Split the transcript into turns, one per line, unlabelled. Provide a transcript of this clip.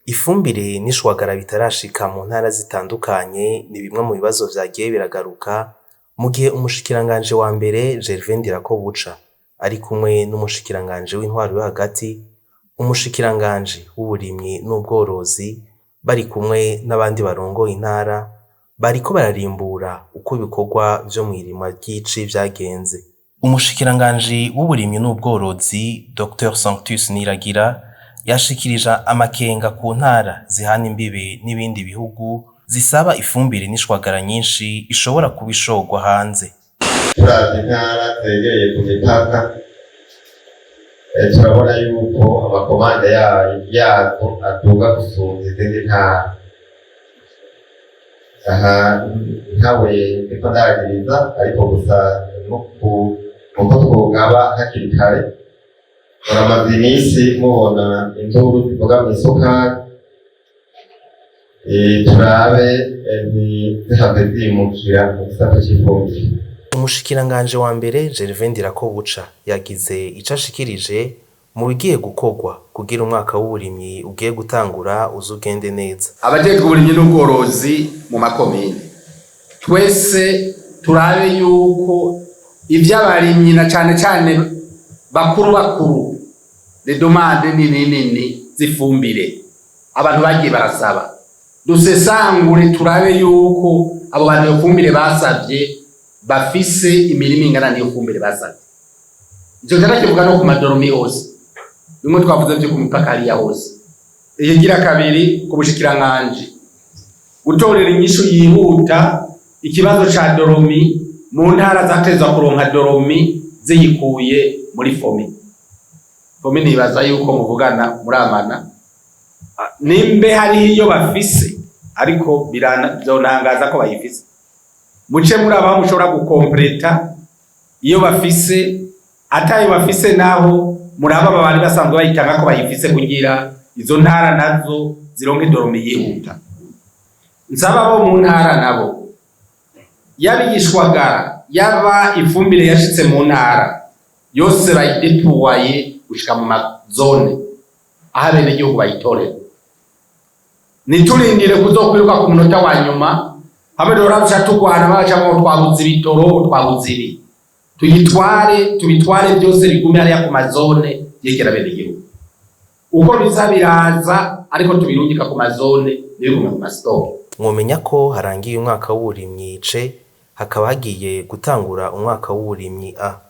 Ifumbire n'ishwagara bitarashika mu ntara zitandukanye ni bimwe mu bibazo vyagiye biragaruka mu gihe umushikiranganji wa mbere Gervais Ndirakobuca ari kumwe n'umushikiranganji w'intwaro yo hagati, umushikiranganji w'uburimyi n'ubworozi, bari kumwe n'abandi barongoye intara, bariko bararimbura uko ibikorwa vyo mw'irima ry'ici vyagenze. Umushikiranganji w'uburimyi n'ubworozi Dr Sanctus Niragira yashikirije amakenga ku ntara zihana imbibe n'ibindi bihugu zisaba ifumbire n'ishwagara nyinshi ishobora kuba ishorwa hanze.
Turavye intara zegereye ku mipaka, turabona yuko ama commandes yazo aduga gusumba izindi ntara. Aha ntawe ndiko ndagiriza, ariko gusa nuko twogaba hakiri kare. Muramaze iminsi mubona induru zivuga mw'isukari. Turabe ntizihave zimukira mu gisata c'ifumbire.
Umushikiranganji wa mbere Gervais Ndirakobuca yagize ico ashikirije mu bigiye gukorwa kugira umwaka w'uburimyi ugiye gutangura uze ugende neza.
Abajejwe uburimyi n'ubworozi mu makomine, twese turabe yuko ivy'abarimyi, na cane cane bakuru bakuru, les demandes nini nini z'ifumbire abantu bagiye barasaba, dusesangure turabe yuko abo bantu iyo fumbire basavye bafise imirima ingana n'iyo fumbire basavye. Ico kivuga no ku ma Dormi hose, bimwe twavuze vyo ku mipaka hariya hose. Ikigira kabiri, ku bushikiranganji, gutorera inyishu yihuta ikibazo ca Dormi mu ntara zatezwa kuronka Dormi ziyikuye muri FOMI. FOMI nibaza yuko muvugana muramana nimbe hariho iyo bafise, ariko vyontangaza ko bayifise. Muce muri abaho mushobora gukompleta iyo bafise, atayo bafise naho muraba aba bari basanzwe bayitanga ko bayifise, kugira izo ntara nazo zironke Dormi yihuta. Nsaba bo mu ntara nabo, yaba igishwagara, yaba ifumbire yashitse mu ntara yose, bayideploye gushika mu ma zones aho abenegihugu bayitorera. Ntiturindire kuzokwiruka ku munota wa nyuma, hamwe duhora tugwana bacamo twabuze ibitoro, twabuze ibi. Tuyitware, tubitware byose, bigume hariya ku ma zones yegera abenegihugu. Uko biza biraza, ariko tubirungika ku ma zones, ntibigume ku ma stocks.
Mwomenya ko harangiye umwaka w'uburimyi C, hakaba hagiye gutangura umwaka w'uburimyi A.